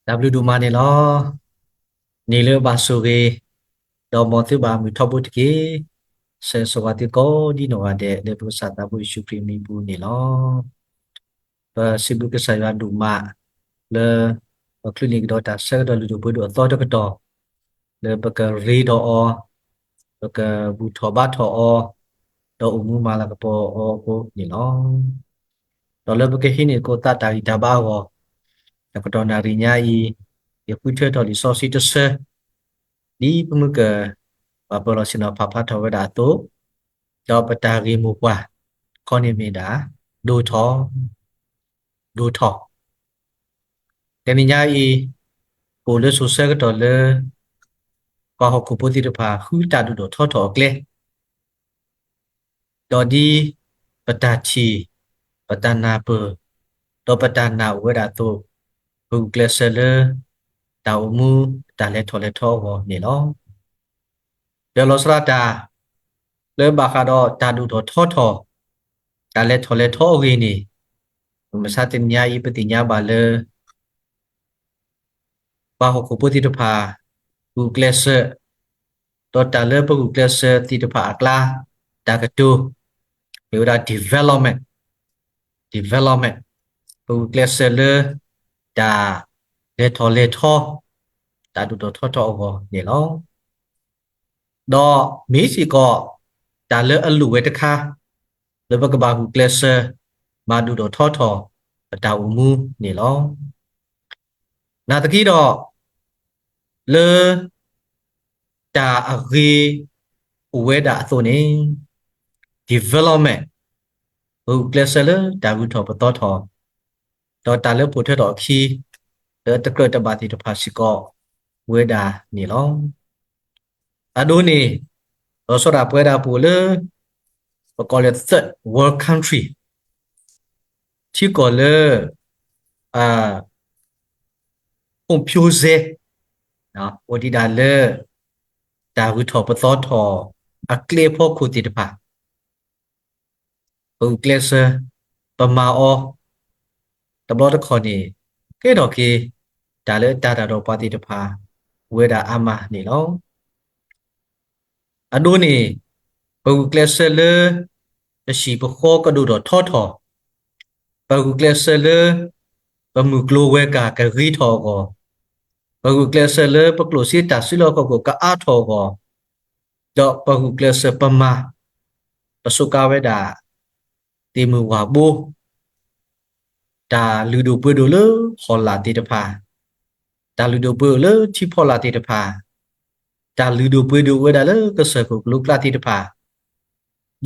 တၢ်ဘျုးဒိၣ်မးန့ၣ်လီၤ. နံၤလၢဘၣ်ဆိၣ်ဂ့ၤ, ဒီးမ်သုဘၣ်မုာ်ထီဘိတက့ၢ်. ဆၢဂ့ၤဆၢဝါသုကိးဒ်နီၢ်ဂၤဒဲး လၢပကစၢ်သးဘိယ့ၣ်ၡူးခရံာ်အမံၤပူၤန့ၣ်လီၤ. ပစံးဘျုးကစၢ်ယွၤဒိၣ်မး လၢ ပချုးန့ၢ်ကဒီးတၢ်ဆၢကတီၢ်လုၢ်ဒိၣ်ပှ့ၤဒိၣ်အသီတကတီၢ် လၢပကရ့ဒီးအီၤ, ပကဘူၣ်ထီၣ်ဘါထီၣ်အီၤ, ဒီးအိၣ်မူမၤလၤကပီၤအီၤအဃိန့ၣ်လီၤ. ဒီးလၢပကဟံးန့ၢ်သကိးသးတၢ်ဂံၢ်တၢ်ဘါအဂီၢ်, တကတီၢ်နၣ်ရံၣ်ညါအံၤ, ယဃုထၢထီၣ်လံာ်စီဆှံတဆၢ, ဒ်ပမုၢ်က ပှၤပၢၤလီၢ်ဆ့ၣ်နီၤဖးဖျါထီၣ်ဝဲဒၣ်အသိး, ဒီးပတၢ်ဂ့ၢ်မိၢ်ပှၢ် ခီန့ၣ်မ့ၢ်ဒၣ် ဒိၣ်ထီၣ်, ဒိၣ်ထီၣ်. တနံၤညါအံၤ, ပအိၣ်လၢစိၤဆၢကတီၢ်လၢ ပှၤဟီၣ်ခိၣ်ဖိသ့ၣ်တဖၣ် ဃုတၢ်ဒိၣ်ထီၣ်ထီထီၣ်အကျဲ ဒီးဒ်ပတၢ်ထံၣ်, ပတၢ်နၢ်ပၢၢ်, ဒီးပတၢ်နာ်အိၣ်ဝဲဒၣ်အသိး, ပဂုာ်ကျဲးစၢးလၢ တၢ်အိၣ်မူ တၢ်လဲၤထီၣ်လဲၤထီအဂီၢ်န့ၣ်လီၤ. ဒီးလီၤဆီဒၣ်တၢ် လၢဘၣ်ဃးဒီးတၢ်ဒိၣ်ထီၣ်ထီထီၣ်, တၢ်လဲၤထီၣ်လဲၤထီအဂ့ၢ်န့ၣ်, မုၢ်မဆါတနံၤညါအံၤ ပသ့ၣ်ညါဘၣ်လၢ ပှၤဟီၣ်ခိၣ်ဖိသ့ၣ်တဖၣ် ဂုာ်ကျဲးစၢး, ဒီးတၢ်လၢပဂုာ်ကျဲးစၢးသ့ၣ်တဖၣ်အကျါ, တၢ်ကတိၤ, မ့ၢ်ဝဲဒၣ် development, development, ပဂုာ်ကျဲးစၢးလၢ တၢ်လဲၤထီၣ်လဲၤထီ, တၢ်ဒိၣ်ထီၣ်ထီထီၣ်အဂီၢ်န့ၣ်လီၤ. ဒီးမ့ၢ်စ့ၢ်ကီး တၢ်လၢအလိၣ်ဝဲတခါ လၢပကဘၣ်ဂုာ်ကျဲးစၢး မၤဒိၣ်ထီၣ်ထီထီၣ် ပတၢ်အိၣ်မူန့ၣ်လီၤ. နာ်သက့ဒီး လၢ တၢ်အဂ့ၤအိၣ်ဝဲဒၣ်အသိးန့ၣ် development, ပဂုာ်ကျဲးစၢးလၢတၢ်ဂုၤထီၣ်ပသီထီၣ်, ဒီးတၢ်လၢပိာ်ထွဲထီၣ်အခံ လၢအတကြၢးတဘၣ်သ့ၣ်တဖၣ်စ့ၢ်ကီး ဝဲဒၣ်န့ၣ်လီၤ. အဒိန့ၣ် လီၤဆီဒၣ်ပှၤဒၣ်ပအိၣ်လၢ ပကိးလၢ third world country, ထံကီၢ်လၢ အိၣ်ဖျိစဲ အိၣ်ဒံးဒၣ်လၢ တၢ်ဂုၤထီၣ်ပသီထီၣ် အကျဲအဖီခိၣ်သ့ၣ်တဖၣ် ပဂုာ်ကျဲးစၢး ပမၤအီၤ တဘျီတခီၣ်န့ၣ် ကဲထီၣ်က့ၤ တၢ်လၢတၢ်ဒၣ်ဒီးပှၤသ့ၣ်တဖၣ် ဝဲဒၣ်အါမးန့ၣ်လီၤ. အဒိန့ၣ် ပဂုာ်ကျဲးစၢးလၢ ပဟံၣ်ပဃီကဒိၣ်ထီၣ်ထီထီၣ်, ပဂုာ်ကျဲးစၢးလၢ ပမုၢ်ကျိၤဝဲၤကွာ်ကဂ့ၤထီၣ်အဂီၢ်, ပဂုာ်ကျဲးစၢးလၢပကျိၣ်စ့တၢ်စုလီၢ်ခီၣ်ခိၣ်ကအါထီၣ်အဂီၢ်, ဒီးပဂုာ်ကျဲးစၢးပမၤ ပစူးကါဝဲဒၣ် သ့ၣ်မုၢ်ဝၣ်ဘိ တၢ်လုၢ်ဒိၣ်ပှ့ၤဒိၣ်လၢဟီၣ်လာ်သ့ၣ်တဖၣ်, တၢ်လုၢ်ဒိၣ်ပှ့ၤဒိၣ်လၢထံဖီလာ်သ့ၣ်တဖၣ်, တၢ်လုၢ်ဒိၣ်ပှ့ၤဒိၣ်ဝဲဒၣ်လၢကစၢၢ်ခိၣ်ကလိကျါသ့ၣ်တဖၣ်,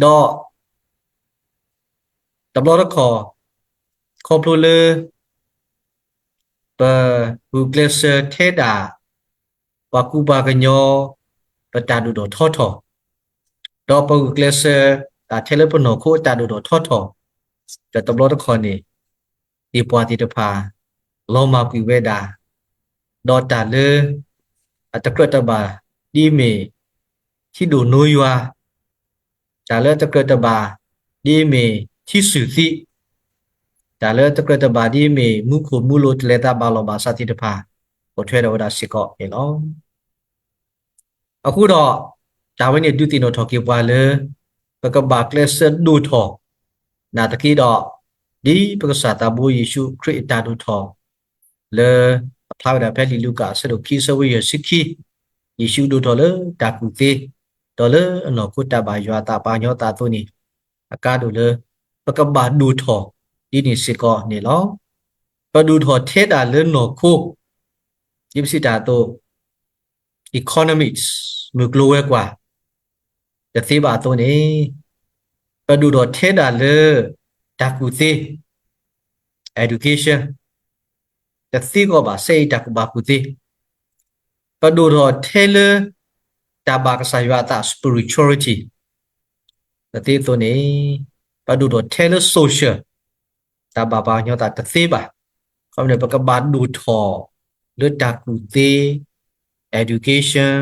ဒီး တဘျီတခီၣ် ခီဖျိလၢ ပဂုာ်ကျဲးစၢးထဲဒၣ် ပှၤကူပှၤကညီ ပတၢ်ဒိၣ်ထီၣ်ထီထီၣ်, ဒီးပဂုာ်ကျဲးစၢး တၢ်ထဲလၢပနီၢ်ခိအတၢ်ဒိၣ်ထီၣ်ထီထီၣ်, ဒီးတဘျီတခီၣ်န့ၣ် သ့ၣ်ပှၢ်သ့ၣ်တဖၣ် လီၤမၢ်ကွံာ်ဝဲဒၣ်, ဒီးတၢ်လၢ အတကြၢးတဘၣ် ဒ်အမ့ၢ် ထံဒိၣ်နိယွၤ, တၢ်လၢအတကြၢးတဘၣ် ဒ်အမ့ၢ်ထံစုၣ်သံ, တၢ်လၢအတကြၢးတဘၣ် ဒ်အမ့ၢ်မူခိၣ်မူလိၤတလဲၤသးဘၣ်လီၢ်ဘၣ်စးသ့ၣ်တဖၣ် ပိာ်ထွဲထီၣ်ဝဲဒၣ်စ့ၢ်ကီးန့ၣ်လီၤ. အဃိဒီး တၢ်ဝဲန့ၣ်ဒုးသ့ၣ်နီၣ်ထီၣ်က့ၤပှၤလၢ ပကဘၣ်ကျဲးစၢးဒိၣ်ထီၣ်, နာ်သက့ဒီး ဒ်ပကစၢ်သးဘိယ့ၣ်ၡူးခရံာ်အတၢ်ဒိၣ်ထီၣ် လၢ အဖျါဝဲဒၣ်ဖဲလံာ်လူၤကၣ်အဆၢဒိၣ်ခံ အဆၢဖိယဲၢ်ဆံခံ, ယ့ၣ်ၡူးဒိၣ်ထီၣ်လၢတၢ်ကူၣ်သ့, ဒီးလၢအနီၢ်ခိတၢ်ဘၣ်ယွၤအသးပှၤကညီအသးအသိးန့ၣ်, အကါဒိၣ်လၢ ပကဘၣ်ဒိၣ်ထီၣ်ဒ်န့ၣ်စ့ၢ်ကီးန့ၣ်လီၤ. ပဒိၣ်ထီၣ်ထဲဒၣ်လၢနီၢ်ခိ, ဒ်ပစံးတၢ်အသိး economics မုၢ်ကျိၤဝဲၤကွာ် တသ့ဘၣ်အသိးန့ၣ်, ပဒိၣ်ထီၣ်ထဲဒၣ်လၢ တၢ်ကူၣ်သ့ education တသ့ကီးဘၣ် စဲအံၤတၢ်ကူၣ်ဘၣ်ကူၣ်သ့, ပဒိၣ်ထီၣ်ထဲလၢ တၢ်ဘၣ်ကစၢ်ယွၤအသး spirituality တသ့အသိးန့ၣ်, ပဒိၣ်ထီၣ်ထဲလၢ social တၢ်ဘၣ်ပှၤကညီသးတသ့ဘၣ်. ခီမ့ၢ်န့ၣ် ပကဘၣ်ဒိၣ်ထီၣ်လၢတၢ်ကူၣ်သ့ education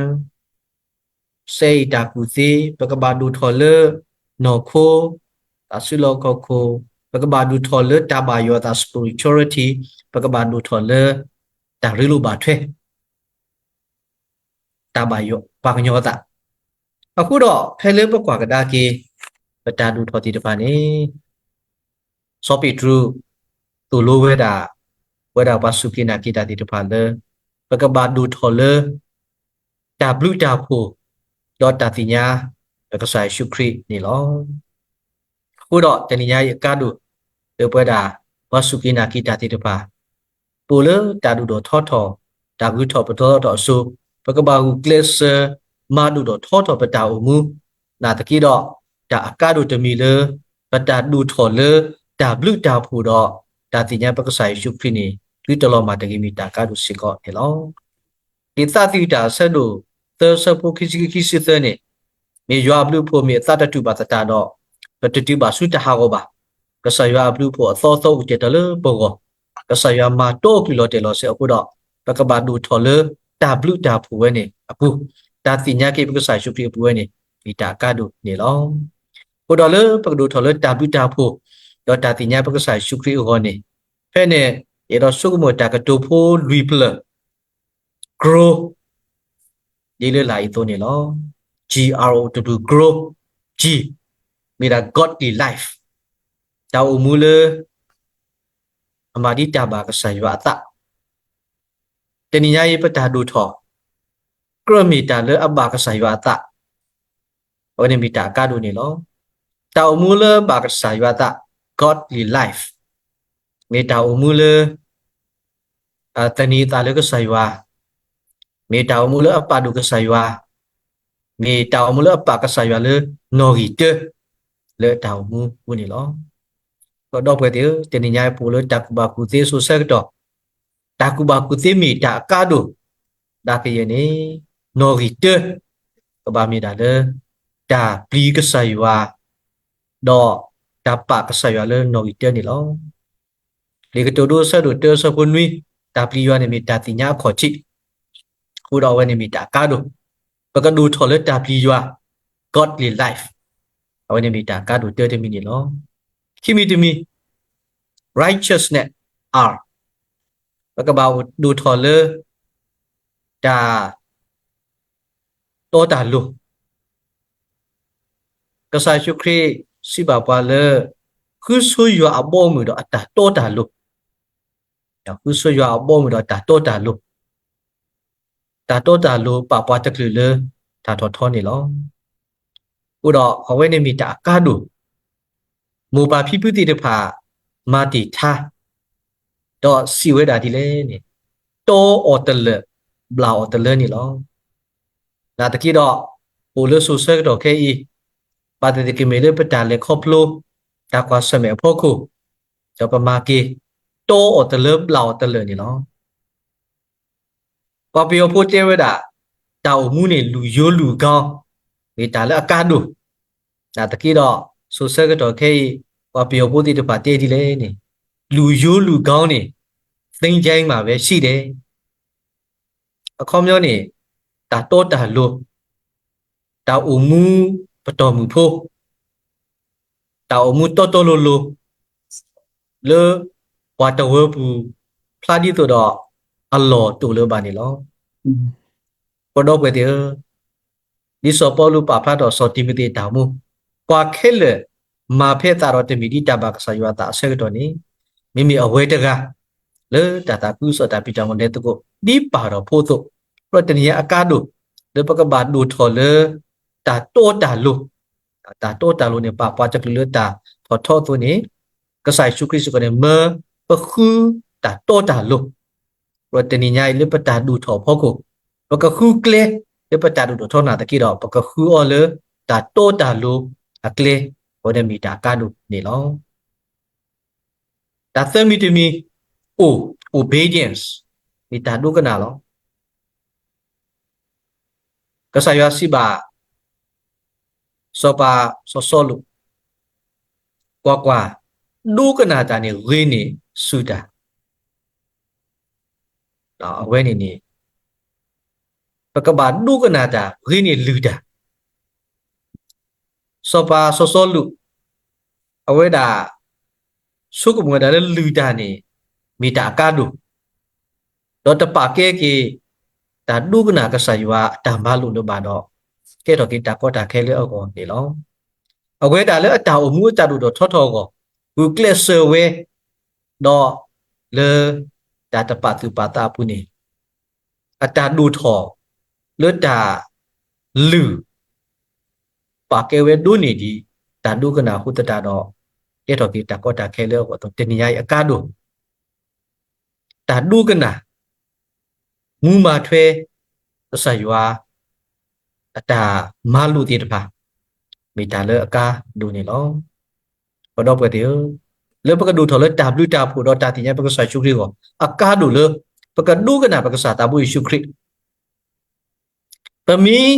စဲအံၤတၢ်ကူၣ်သ့, ပကဘၣ်ဒိၣ်ထီၣ်လၢ နီၢ်ခိ, တၢ်စုလီၢ်ခီၣ်ခိၣ်, ပကဘၣ်ဒိၣ်ထီၣ်လၢတၢ်ဘၣ်ယွၤအသး spirituality, ပကဘၣ်ဒိၣ်ထီၣ်လၢ တၢ်ရ့လိာ်ဘၣ်ထွဲ တၢ်ဘၣ်ယွၤပှၤကညီအသး. အဃိဒီး ဖဲလၢပကွၢ်ကဒါက့ၤ ပတၢ်ဒိၣ်ထီၣ်သ့ၣ်တဖၣ်န့ၣ် စီၤပ့းတရူး သိၣ်လိဝဲဒၣ် ပဝဲဒၣ်ပှၤစူၢ်က့ၤနာ်က့ၤတၢ်သ့ၣ်တဖၣ်လၢ ပကဘၣ်ဒိၣ်ထီၣ်လၢ တၢ်ဘျုးတၢ်ဖှိၣ် ဒီးတၢ်သ့ၣ်ညါ ဒီးကစၢ်ယ့ၣ်ၡူးခရံာ်န့ၣ်လီၤ. အဃိဒီးတနံၤညါအံၤအကါဒိၣ် လၢပဝဲဒၣ် ပှၤစူၢ်က့ၤနာ်က့ၤတၢ်သ့ၣ်တဖၣ် ပအိၣ်လၢတၢ်ဒိၣ်ထီၣ်ထီထီၣ်, တၢ်ဂုၤထီၣ်ပသီထီၣ်အစိၤ, ပကဘၣ်ဂုာ်ကျဲးစၢး မၤဒိၣ်ထီၣ်ထီထီၣ်ပတၢ်အိၣ်မူ, နာ်သက့ဒီး တၢ်အကါဒိၣ်တမံၤလၢ ပတၢ်ဒိၣ်ထီၣ်လၢ တၢ်ဘျုးတၢ်ဖှိၣ်ဒီး တၢ်သ့ၣ်ညါပကစၢ်ယ့ၣ်ၡူးခရံာ်န့ၣ် သုတလီၤမၢ်တဂ့ၤ မ့ၢ်တၢ်အကါဒိၣ်စ့ၢ်ကီးန့ၣ်လီၤ. လံာ်သးသယုၢ်တၢ်အဆၢဒိၣ်သၢ အဆၢဖိခံဆံခံ ခံဆံသၢန့ၣ်, မ့ၢ်ယွၤအဘျုးအဖှိၣ်မ့ၢ်အသးတတူာ်ဘၣ်သတးဒီး, ပတတုၤဘၣ်ဆူတၢ်ဟးဂီၤဘၣ်. ကစၢ်ယွၤအဘျုးအဖှိၣ်အသီသီအိၣ်တ့ၢ်တၢ်လၢပဂီၢ်, ကစၢ်ယွၤမၤတီအကလုၢ်လီၤတဲာ်လီၤဆဲးအဃိဒီး, ပကဘၣ်ဒိၣ်ထီၣ်လၢတၢ်ဘျုးတၢ်ဖှိၣ်ဝဲန့ၣ်အပူၤ, တၢ်သ့ၣ်ညါက့ၤပကစၢ်ယ့ၣ်ၡူးခရံာ်အပူၤဝဲန့ၣ် မ့ၢ်တၢ်အကါဒိၣ်န့ၣ်လီၤ. အဃိဒီးလၢပကဒိၣ်ထီၣ်လၢတၢ်ဘျုးတၢ်ဖှိၣ်, ဒီးတၢ်သ့ၣ်ညါပကစၢ်ယ့ၣ်ၡူးခရံာ်အဂီၢ်န့ၣ်, ဖဲန့ၣ် ယအဲၣ်ဒိးဆိကမိၣ်တၢ်ကတိၤဖိလွံၢ်ဖျၢၣ် grow ဒ်လၢလာ်အံၤအသိးန့ၣ်လီၤ. G R O W, grow, G, မ့ၢ်ဒၣ် godly life, တၢ်အိၣ်မူလၢ အမၤဒ်တၢ်ဘၣ်ကစၢ်ယွၤအသး, တနံၤညါအံၤပတၢ်ဒိၣ်ထီၣ် ကြၢးမ့ၢ်တၢ်လၢအဘၣ်ကစၢ်ယွၤအသး, အဝဲန့ၣ်မ့ၢ်တၢ်အကါဒိၣ်န့ၣ်လီၤ. တၢ်အိၣ်မူလၢဘၣ်ကစၢ်ယွၤအသး, godly life, မ့ၢ်တၢ်အိၣ်မူလၢ သန့ၤအသးလၢကစၢ်ယွၤ, မ့ၢ်တၢ်အိၣ်မူလၢအပာ်ဒိၣ်ကစၢ်ယွၤ, မ့ၢ်တၢ်အိၣ်မူလၢအပာ်ကစၢ်ယွၤလၢနီၣ်ဂံၢ်တၢ လၢတၢ်အိၣ်မူအပူၤန့ၣ်လီၤ. ဒီပုၢ်ဝဲၢ်သ့ၣ်ဧၢ, တနံၤညါအံၤပအိၣ်လၢတၢ်ကူၣ်ဘၣ်ကူၣ်သ့စိၤဆၢကတီၢ်, တၢ်ကူၣ်ဘၣ်ကူၣ်သ့မ့ၢ်တၢ်အကါဒိၣ်, ဒၣ်ကယဲၢ်န့ၣ် နီၣ်ဂံၢ်တၢ ကဘၣ်မ့ၢ်ဒၣ်လၢ တၢ်ပျံၤကစၢ်ယွၤ ဒီးတၢ်ပာ်ကစၢ်ယွၤလၢနီၣ်ဂံၢ်တၢန့ၣ်လီၤ. လံာ်ကတိၤဒိအဆၢဒိၣ်တၢအဆၢဖိနွံ, တၢ်ပျံၤယွၤန့ၣ်မ့ၢ်တၢ်သ့ၣ်ညါအခီၣ်ထံး, အဃိဒီးအဝဲန့ၣ်မ့ၢ်တၢ်အကါဒိၣ်, ပကဒိၣ်ထီၣ်လၢတၢ်ပျံၤယွၤ godly life, အဝဲန့ၣ်မ့ၢ်တၢ်အကါဒိၣ်တၢတမံၤန့ၣ်လီၤ. ခံမံၤတမံၤ righteousness, R, ပကဘၣ်ဒိၣ်ထီၣ်လၢ တၢ်တီတၢ်လိၤ, ကစၢ်ယ့ၣ်ၡူးခရံာ်စံးဘၣ်ပှၤလၢ ဃုဆိယွၤအဘီအမုၢ်ဒီးအတၢ်တီတၢ်လိၤ, ဃုဆိယွၤအဘီအမုၢ်ဒီးတၢ်တီတၢ်လိၤ, တၢ်တီတၢ်လိၤပာ်ပှၤတချုးလၢတၢ်ထီၣ်ထီန့ၣ်လီၤ. အဃိဒီးအဝဲန့ၣ်မ့ၢ်တၢ်အကါဒိၣ်, မိၢ်ပၢ်ဖံဖုသ့ၣ်တဖၣ် မၤတ့ၢ်ထါ ဒီးစံးဝဲဒၣ်ဒ်လဲၣ်န့ၣ်, တီအီၤတလၢာ်, ဘျၣ်အီၤတလၢန့ၣ်လီၤ. နာ်သက့ဒီး, အိၣ်လၢစိၤဆၢကတီၢ်ခဲအံၤ, ဘၣ်သ့ၣ်သ့ၣ်ကမ့ၢ်လၢပတၢ်လဲၤခီဖျိ တၢ်ကွၢ်ဆၢၣ်မဲာ်အဖီခိၣ်, ဒီးပမၤက့ၤ တီအီၤတလၢဘျၣ်အီၤတလၢာ်န့ၣ်လီၤ. ပှၤပယီၤဖိတဲဝဲဒၣ်, တၢ်အိၣ်မူန့ၣ် လူၤယိၤလူၤကီ, မ့ၢ်တၢ်လၢအကါဒိၣ်, နာ်သက့ဒီး, စိၤဆၢကတီၢ်ခဲအံၤ, ပှၤပယီၤဖိသ့ၣ်တဖၣ်တဲဒ်လဲၣ်န့ၣ်, လူၤယိၤလူၤကီန့ၣ်, သင်္ချိုင်းမှာပဲရှိတယ်. အခီပညီန့ၣ်, တၢ်တီတၢ်လိၤ, တၢ်အိၣ်မူပတီၢ်မုၢ်ဖိ, တၢ်အိၣ်မူတီတီလိၤလိၤ, လၢပှၤတဝၢပူၤ ဖျါဒ်သိးဒီး အလီၢ်တအိၣ်လၢၤဘၣ်န့ၣ်လီၤ. ဒီပုၢ်ဝဲၢ်သ့ၣ်ဧၢ, ဒ်စီၤပီလူးပာ်ဖျါထီၣ်စီၤတံၤမသ့းအတၢ်အိၣ်မူ, ပှၤခဲလၢာ်မၤဖဲအသးဒီးတမ့ၢ်ဒ်တၢ်ဘၣ်ကစၢ်ယွၤအသးအဆၢကတီၢ်န့ၣ်, မ့မ့ၢ်အဝဲတဂၤ လၢတၢ်သးခုကစီၣ်တၢ်ဖံးတၢ်မၤလဲၤသကိး ဒ်ပၢ်ဒီးဖိအသိး, ဒီးတနံၤညါအကါဒိၣ် လၢပကဘၣ်ဒိၣ်ထီၣ်လၢ တၢ်တီတၢ်လိၤ, တၢ်တီတၢ်လိၤန့ၣ် ပာ်ပှၤတချုးလၢတၢ်ထီၣ်ထီအသိးန့ၣ်, ကစၢ်ယ့ၣ်ၡူးခရံာ်စ့ၢ်ကီးန့ၣ် မၢပဃုတၢ်တီတၢ်လိၤ, ဒီးတနံၤညါအံၤလၢပတၢ်ဒိၣ်ထီၣ်အဖီခိၣ်, ပကဃုကျဲလၢပတၢ်ဒိၣ်ထီၣ်ထီနာ်သက့ဒီး ပကဃုအီၤလၢတၢ်တီတၢ်လိၤအကျဲ, အဝဲန့ၣ်မ့ၢ်တၢ်အကါဒိၣ်န့ၣ်လီၤ. တၢ်သၢမံၤတမံၤ, အိၣ်, obedience, မ့ၢ်တၢ်ဒိကနၣ်လီၤ. ကစၢ်ယွၤစံးဘၣ် စီၤပၤစီၤစီလူး, ကွၢ်ကွၢ်, ဒိကနၣ်တၢ်န့ၣ်ဂ့ၤန့ၢ်စူၢ်တၢ်, အဝဲန့ၣ်န့ၣ် ပကဘၣ်ဒိကနၣ်တၢ်ဂ့ၤန့ၢ်လုၢ်တၢ်. စီၤပၤစီၤစီလူး, အဝဲဒၣ်ဆိကမိၣ်ဝဲဒၣ်လၢလုၢ်တၢ်န့ၣ် မ့ၢ်တၢ်အကါဒိၣ်. ဒီးတပာ်ကဲက့ၤ တၢ်ဒိကနၣ်ကစၢ်ယွၤအတၢ်မၤလိာ်လၢၤဘၣ်ဒီး ကဲထီၣ်က့ၤတၢ်ကီတၢ်ခဲလၢအဂီၢ်န့ၣ်လီၤ. အဝဲဒၣ်လၢအတၢ်အိၣ်မူအတၢ်ဒိၣ်ထီၣ်ထီထီၣ်အဂီၢ် ဂုာ်ကျဲးစၢးဝဲ ဒီးလၢ တၢ်တပာ်သူၣ်ပာ်သးအပူၤန့ၣ် အတၢ်ဒိၣ်ထီၣ် လၢတၢ်လုၢ် ပာ်ကဲဝဲဒိးန့ၢ်ဒံး တၢ်ဒိကနၣ်အဃိသတးဒီး ကဲထီၣ်က့ၤတၢ်ကီတၢ်ခဲလၢအဂီၢ်အသိး တနံၤညါအံၤအကါဒိၣ် တၢ်ဒိကနၣ် မူမၤထွဲ ကစၢ်ယွၤ အတၢ်မၤလိာ်သ့ၣ်တဖၣ် မ့ၢ်တၢ်လၢအကါဒိၣ်န့ၣ်လီၤ. ဒီပုၢ်ဝဲၢ်သ့ၣ်ဧၢ, လၢပကဒိၣ်ထီၣ်လၢတၢ်ဘျုးတၢ်ဖှိၣ်ဒီးတၢ်သ့ၣ်ညါပကစၢ်ယ့ၣ်ၡူးခရံာ်အဂီၢ် အကါဒိၣ်လၢ ပကဒိကနၣ်ပကစၢ်သးဘိယ့ၣ်ၡူးခရံာ် ပမ့ၢ်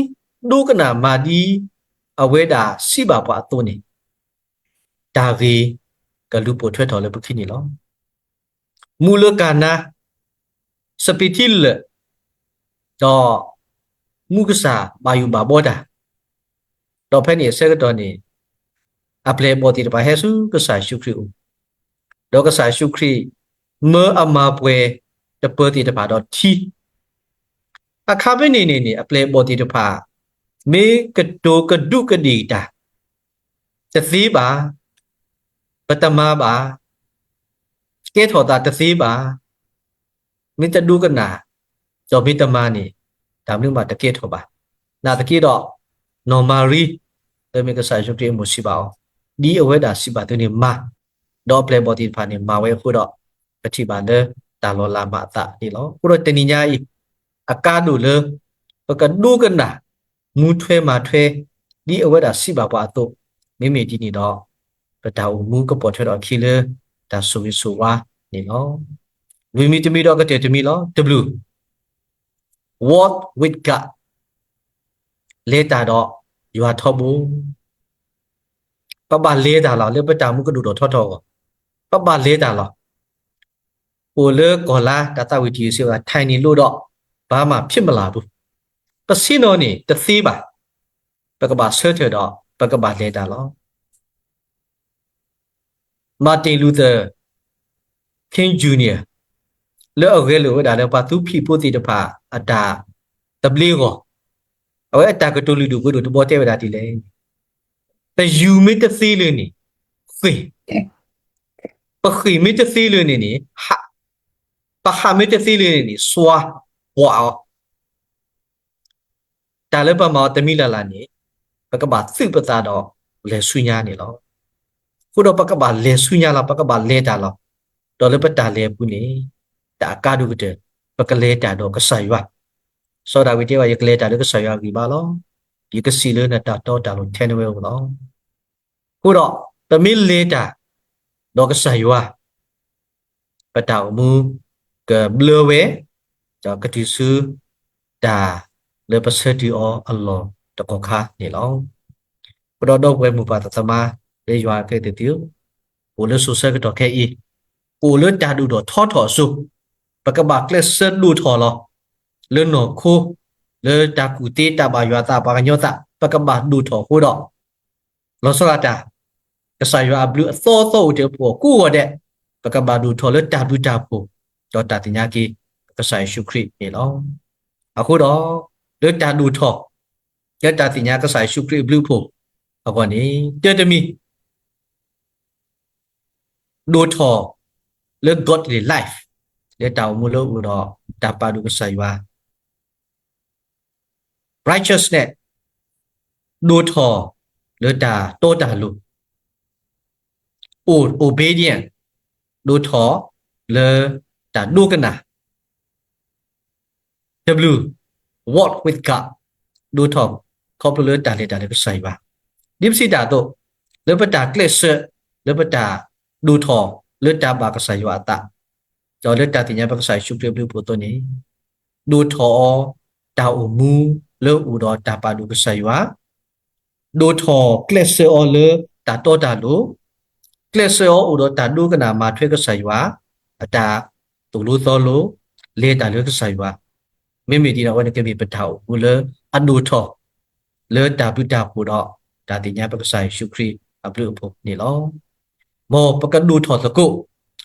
ဒိကနၣ်မၤဒ် အဝဲဒၣ်စံးဘၣ်ပှၤအသိးန့ၣ် တၢ်ဂ့ၤကလူၤပိာ်ထွဲထီၣ်လၢပခံန့ၣ်လီၤ. မူးလၢကၤနါ စပံးထံလၢာ် ဒီး မူကစၢ်ဘၣ်ယိၣ်ဘၣ်ဘီတၢ်, ဒီးဖဲန့ၣ်အဆၢကတီၢ်န့ၣ် အပျဲၢ်အဘီၣ်သ့ၣ်တဖၣ်ဟဲဆူကစၢ်ယ့ၣ်ၡူးခရံာ်အအိၣ်, ဒီးကစၢ်ယ့ၣ်ၡူးခရံာ် မၢအမၤပှဲၤတပၢၤသ့ၣ်တဖၣ်ဒီးထံ အခါဖဲန့ၣ်န့ၣ်န့ၣ် အပျဲၢ်အဘီၣ်သ့ၣ်တဖၣ် မ့ၢ်ကတိၤကဒူးကဒ့ၣ်တၢ် တသ့ဘၣ်, ပတမၤဘၣ်, ကဲထီၣ်သးတသ့ဘၣ်, မ့ၢ်တဒိကနၣ်, ဒီးမ့ၢ်တမၤန့ၣ် တၢ်မနုၤမးတကဲထီၣ်ဘၣ်. နာ်သက့ဒီး နီၢ်မၤရံ လၢမ့ၢ်ကစၢ်ယ့ၣ်ၡူးခရံာ်အမိၢ်စံးဘၣ်အီၤ, ဒ်အဝဲဒၣ်စံးဘၣ်သုန့ၣ်မၤ, ဒီးအပျဲၢ်အဘီၣ်သ့ၣ်တဖၣ်န့ၣ် မၤဝဲအဃိဒီး ပထံၣ်ဘၣ်လၢတၢ်လီၤလးမၤအသးန့ၣ်လီၤ. အဃိဒီးတနံၤညါအံၤ အကါဒိၣ်လၢ ပကဒိကနၣ် မူထွဲမၤထွဲ ဒ်အဝဲဒၣ်စံးဘၣ်ပှၤအသိး, မ့မ့ၢ်ဒ်န့ၣ်ဒီး ပတၢ်အိၣ်မူကပိာ်ထွဲထီၣ်အခံလၢ တၢ်ဆိၣ်ဂ့ၤဆိၣ်ဝါန့ၣ်လီၤ. လွံၢ်မံၤတမံၤဒီးကတၢၢ်တမံၤလီၤ. တဘျုး Walk with God, လဲၤတၢ်ဒီးယွၤထီဘိ. ပဘၣ်လဲၤတၢ်လီၤ လၢပတၢ်မူကဒိၣ်ထီၣ်ထီထီၣ်အဂီၢ်, ပဘၣ်လဲၤတၢ်လီၤ. အိၣ်လၢကီၢ်လါ တၢ်သးဝံၣ်ထံၣ်စ့ဝဲ ထိုင်နေလို့တော့ ဘာမှဖြစ်မလာဘူး, ပဆ့ၣ်နီၤန့ၣ် တသ့ဘၣ်, ပကဘၣ်ဆၢထၢၣ်ဒီး ပကဘၣ်လဲၤတၢ်လီၤ. Martin Luther King Junior လၢအဂဲၤလိာ်ဝဲဒၣ်လၢပှၤသူဖံးဖိသ့ၣ်တဖၣ်အတၢ်သဘျ့အဂီၢ်, အဝဲအတၢ်ကတိၤလုၢ်ဒိၣ်ပှ့ၤဒိၣ်တဘီတဲဝဲဒၣ်ဒ်လဲၣ်, ပယူၤမ့ၢ်တသ့လၢၤန့ၣ် ဃ့ၢ်, ပဃ့ၢ်မ့ၢ်တသ့လၢၤန့ၣ်န့ၣ် ဟး, ပဟးမ့ၢ်တသ့လၢၤန့ၣ်န့ၣ် စွါ, ပှၤအီၤ တၢ်လၢပမၤအီၤတမံၤလၢ်လၢ်န့ၣ် ပကဘၣ်သုးပသးဒီးလဲၤဆူညါန့ၣ်လီၤ. အဃိဒီးပကဘၣ်လဲၤဆူညါလီၤ, ပကဘၣ်လဲၤတၢ်လီၤ. ဒီးလၢပတၢ်လဲၤအပူၤန့ၣ် တၢ်အကါဒိၣ်ကတၢၢ် ပကလဲၤတၢ်ဒီးကစၢ်ယွၤ. စီၤဒၤဝံးတဲဘၣ် ယကလဲၤတၢ်လၢကစၢ်ယွၤအဂံၢ်ဘါလီၤ. ယကစံးလၢနတၢ်တီတၢ်လိၤထဲနဝဲအိၣ်လီၤ. အဃိဒီး ပမ့ၢ်လဲၤတၢ်ဒီးကစၢ်ယွၤ ပတၢ်အိၣ်မူကဘျၢဝဲ, ဒီးကတုၤဆူ တၢ်လၢပဆၢတုၤအီၤအလီၢ်တကီၢ်ခါန့ၣ်လီၤ. အဃိဒီးဒီပုၢ်ဝဲၢ်မိၢ်ပၢ်သးသမါလၢယွၤအကလုၢ်ကထါ, အိၣ်လၢစိၤဆၢကတီၢ်ခဲအံၤ, အိၣ်လၢတၢ်ဒိၣ်ထီၣ်ထီထီၣ်အစိၤ, ပကဘၣ်ကျဲးစၢးဒိၣ်ထီၣ်လီၤ. လၢနီၢ်ခိ, လၢတၢ်ကူၣ်သ့တၢ်ဘၣ်ယွၤအသးပှၤကညီသး, ပကဘၣ်ဒိၣ်ထီၣ်အဃိဒီး လီၤဆီဒၣ်တၢ်, ကစၢ်ယွၤအဘျုးအသီသီအိၣ်တ့ၢ်အဖီခိၣ်အဂီၢ်ဒဲး, ပကဘၣ်ဒိၣ်ထီၣ်လၢတၢ်ဘျုးတၢ်ဖှိၣ်, ဒီးတၢ်သ့ၣ်ညါက့ၤ ကစၢ်ယ့ၣ်ၡူးခရံာ်န့ၣ်လီၤ. အဃိဒီး, လၢတၢ်ဒိၣ်ထီၣ်, လၢတၢ်သ့ၣ်ညါကစၢ်ယ့ၣ်ၡူးခရံာ်အဘျုးအဖှိၣ်အဂီၢ်န့ၣ်, တၢတမံၤ ဒိၣ်ထီၣ်လၢ godly life, လၢတၢ်အိၣ်မူလၢအအိၣ်ဒီးတၢ်ပာ်ဒိၣ်ကစၢ်ယွၤ, righteousness, ဒိၣ်ထီၣ်လၢတၢ်တီတၢ်လိၤ, အိၣ် obedient, ဒိၣ်ထီၣ်လၢတၢ်ဒိကနၣ် တဘျုး walk with God, ဒိၣ်ထီၣ်ခီဖျိလၢတၢ်လဲၤတၢ်လၢကစၢ်ယွၤ, ဒ်ပစံးတၢ်အသိး, လၢပတၢ်ကျဲးစၢး, လၢပတၢ်ဒိၣ်ထီၣ်လၢတၢ်ဘၣ်ကစၢ်ယွၤအသး, ဒီးလၢတၢ်သ့ၣ်ညါပကစၢ်ယ့ၣ်ၡူးခရံာ်အဘျုးအဖှိၣ်အသိးန့ၣ်, ဒိၣ်ထီၣ်အီၤတၢ်အိၣ်မူလၢအအိၣ်ဒီးတၢ်ပာ်ဒိၣ်ကစၢ်ယွၤ, ဒိၣ်ထီၣ်ကျဲးစၢးအီၤလၢတၢ်တီတၢ်လိၤ, ကျဲးစၢးအီၤအိၣ်ဒီးတၢ်ဒိကနၣ်မၤထွဲကစၢ်ယွၤ, အတၢ်သိၣ်လိသီလိ, လဲၤတၢ်လၢကစၢ်ယွၤ, မ့မ့ၢ်ဒ်န့ၣ် အဝဲန့ၣ်ကမ့ၢ်ပတၢ်အိၣ်မူလၢအဒိၣ်ထီၣ်, လၢတၢ်ဘျုးတၢ်ဖှိၣ်ဒီးတၢ်သ့ၣ်ညါပကစၢ်ယ့ၣ်ၡူးခရံာ်အဘျုးအဖှိၣ်န့ၣ်လီၤ. မ်ပကဒိၣ်ထီၣ်သကိး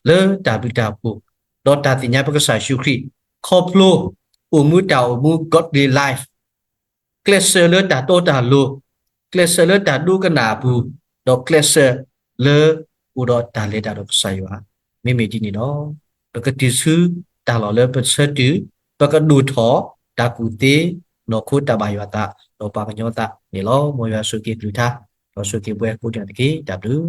လၢတၢ်ဘျုးတၢ်ဖှိၣ်, ဒီးတၢ်သ့ၣ်ညါပကစၢ်ယ့ၣ်ၡူးခရံာ်, ခီ ခီဖျိအိၣ်မူတၢ်အိၣ်မူ godly life, ကျဲးစၢးလၢတၢ်တီတၢ်လိၤ, ကျဲးစၢးလၢတၢ်ဒိကနၣ်အပူၤ, ဒီးကျဲးစၢးလၢအိၣ်ဒီးတၢ်လဲၤတၢ်ဒီးကစၢ်ယွၤ, မ့မ့ၢ်ဒ်န့ၣ်ဒီး ပကတုၤဆူတၢ်လီၢ်လၢပဆၢတုၤ, ပကဒိၣ်ထီၣ်တၢ်ကူၣ်သ့, နီၢ်ခိတၢ်ဘၣ်ယွၤသး, ဒီးပှၤကညီသးန့ၣ်လီၤ. မ်ယွၤဆိၣ်ဂ့ၤက့ၤအကလုၢ်ကထါ, ဒီးဆိၣ်ဂ့ၤက့ၤပဝဲကိးဂၤဒဲးတက့ၢ်. တၢ်ဘျုး